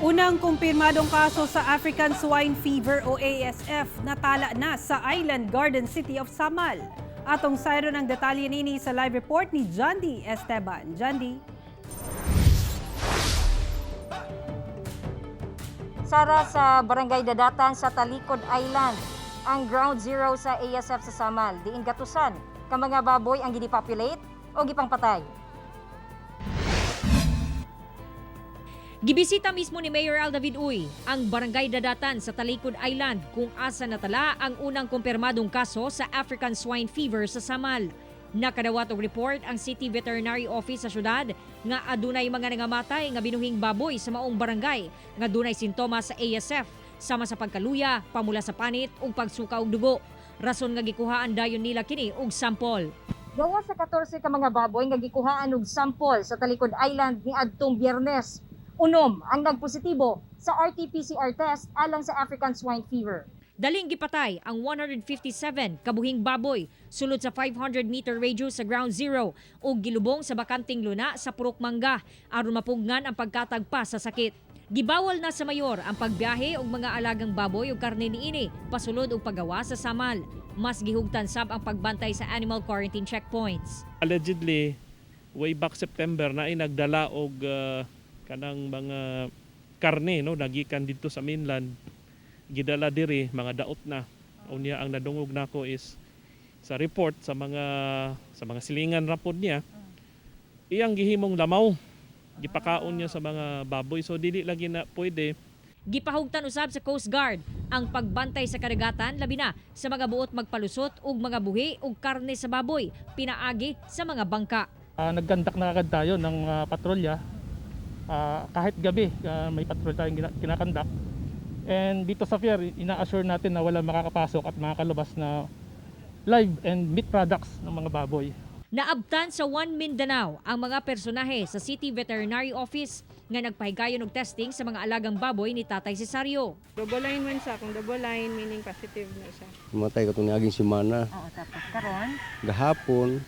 Unang kumpirmadong kaso sa African Swine Fever o ASF natala na sa Island Garden City of Samal. Atong sayron ang detalye nini sa live report ni Jandy Esteban. Jandy. Sara, sa Barangay Dadatan sa Talikod Island, ang ground zero sa ASF sa Samal. Diin gatusan ka mga baboy ang gidepopulate o gipangpatay. Gibisita mismo ni Mayor Al David Uy ang Barangay Dadatan sa Talikod Island kung asa natala ang unang kumpirmadong kaso sa African Swine Fever sa Samal. Nakadawat og report ang City Veterinary Office sa syudad nga adunay mga nangamatay nga binuhing baboy sa maong barangay nga dunay sintomas sa ASF sama sa pagkaluya, pamula sa panit ug pagsuka og dugo. Rason nga gikuhaan dayon nila kini og sample. Gawa sa 14 ka mga baboy nga gikuhaan og sample sa Talikod Island niadtong Biyernes. 6 ang nagpositibo sa RT-PCR test alang sa African Swine Fever. Daling gipatay ang 157 kabuhing baboy sulod sa 500-meter radius sa ground zero ug gilubong sa bakanting luna sa Purok Mangga aron mapugnan ang pagkatagpa sa sakit. Gibawal na sa mayor ang pagbiyahe og mga alagang baboy ug karne niini pasulod og paggawa sa Samal. Mas gihugtan sab ang pagbantay sa animal quarantine checkpoints. Allegedly, way back September na ay nagdala og kanang mga karne, no, nagikan didto sa mainland, gidala diri, mga daot na. Unya ang nadungog nako is sa report sa mga silingan rapod niya, iyang gihimong lamaw, gipakaon niya sa mga baboy, so dili lagi na pwede. Gipahugtan usab sa Coast Guard ang pagbantay sa kadagatan, labi na sa mga buot magpalusot og mga buhi ug karne sa baboy pinaagi sa mga bangka. Nag-conduct na agad tayo ng patrolya. Kahit gabi, may patrol tayong kinakandak. And dito sa fair, ina-assure natin na wala makakapasok at makakalabas na live and meat products ng mga baboy. Naabtan sa One Mindanao ang mga personahe sa City Veterinary Office nga nagpahigayon og testing sa mga alagang baboy ni Tatay Cesario. Double line man siya. Kung double line, meaning positive na siya. Matay ko itong niaging semana. Oo, tapos karon? Gahapon,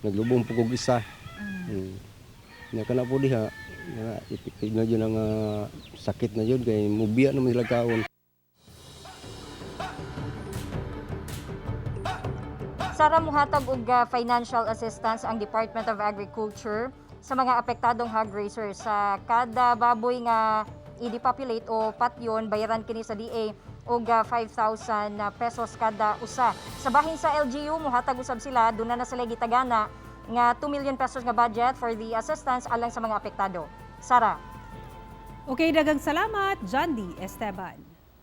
naglubong po kog isa. Nya kana po diha, nga ipikid na yun ang sakit na yun kay mubiya naman sila kaon. Sara, muhatag og financial assistance ang Department of Agriculture sa mga apektadong hog raisers. Sa kada baboy nga i-depopulate o patyon, bayaran kini sa DA og 5,000 na pesos kada usa. Sa bahin sa LGU, muhatag usab sila, duna na sila gitagana nga 2 million pesos nga budget for the assistance alang sa mga apektado. Sara. Okay, dagang salamat, Jandy Esteban.